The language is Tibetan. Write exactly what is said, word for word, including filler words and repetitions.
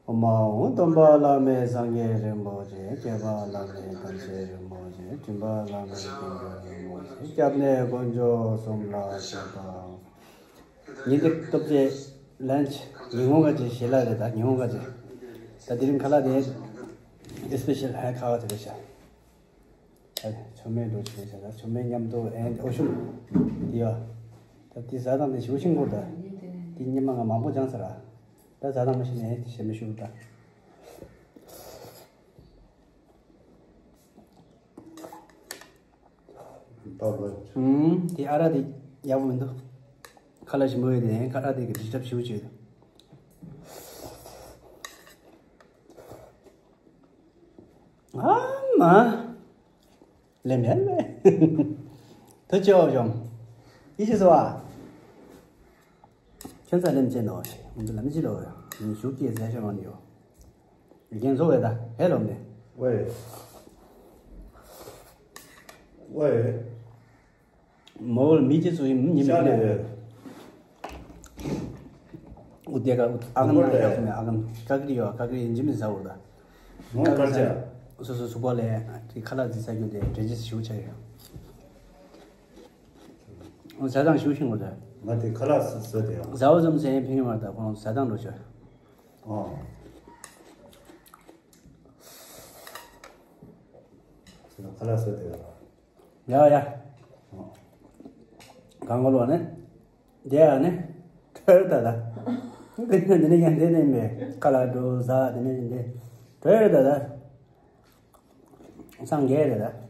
ཨོཾ་ཨཱཿཧཱུྃ། སྟོན་པ་བླ་མེད་སངས་རྒྱས་རིན་པོ་ཆེ། སྐྱེད་པ་བླ་མེད་ཐམས་ཅད་རིན་པོ་ཆེ། འབྲིང་པ་བླ་མེད་ཀུན་འདུས་རིན་པོ་ཆེ། སྐྱབས་གནས་དཀོན་མཆོག་གསུམ་ལ་ཕྱག་འཚལ་ལོ། ཉིན་དེ་སྟོབས་ཆེ་ལན་ཆེ་ཉིན་གུང་ག་ཅེ་ཞེ་ལ་རེད། ད་ཉིན་གུང་ག་ཅེ་ད་དེ་རིང་ཁ་ལག་དེ་ཨེ་སི་པེ་ཤལ་ཧ་ཁ་བ་དེ་རེད་ཤག་ཆོ་མེད་འགྲོ་ཆོ་མེད་བྱ་ཆོ་མེད་མཉམ་དུ་ཨེ་འོ་ཤུགས་དེ་ཡ། ད་དེ་ཟ་དང་དེ་ཞུ་ཤིང་གོ་ད་དེ་ཉི་མ་ང་མང་པོ་སྦྱངས་ཚར་ར། ད་ཟ་དང་མ་ཤི་ནས་དེ་ཞེ་མི་ཤུ་ད། ཨུམ། དེ་ཨ་ར་དེ་ཡག་པོ་མི་འདུག་ཁ་ལག་ཞིམ་པོ་ཡོད་དེ་ཁ་ལག་དེ་གི་འདྲི་ཐབས་ཞིབ་བྱོས། ཨ་མ། ལེམ་ཡན་མེ། ཐུ་ཅོ་བྱོམ། ཡི་ཤི་སོ་བ། ཁྱོད་ཚ་ལེམ་ཅན་ནོ། འོན་ཏེ་ལམ་ཅི་ལོ། ཞུགས་ཀྱི་ཟས་ཤོ་མ་ནི་ཡོ། རྒན་བཟོ་བས་ད་ཧེ་ལོམ་ནི། ཝེ། ཝེ། མོལ་མི་ཅི་སུ་ཡིན་ཉི་མ་ཤ་ནས། ཨུ་དེ་ག་ཨུ་ཨ་གམ་ན་ཡག་མེ་ཨ་གམ་ཀ་ཀི་ཡོ་ཀ་ཀི་ཡིན་ཇི་མི་ཟ་བོ་ད། ངོ་དཀར་ཆ། སོ་སོ་སུ་པ་ལས་དེ་ཁ་ལག་ཟི་ས་རྒྱུ་དེ་འདྲེ་ཇི་ཞུ་ཆ་ཡོ། ཨོ་ཟ་དང་ཞུ་ཤིང་གོ་ད། ང་དེ་ཁ་ལག་ཟི་ཟ་དེ་ཡང་། ཟ་བོ་ཙམ་ཟེ་ཕིང་མ་ད་ཁོང་ཟ་དང་འགྲོ་ཆ། ཨོ། ཁ་ལག་ཟི་དེ་ཡང་། ཡ་ཡ། གང་གོ་ལོ་ནི། དེ་ཡ་ནི། ཐོས་ད་ད། དེ་ནི་ཡང་དེ་ནི་མེ། ཁ་ལག་འགྲོ་ཟ་དེ་ནི་དེ། ཐོས་ད་ད། སངས་རྒྱས་རེད་ད།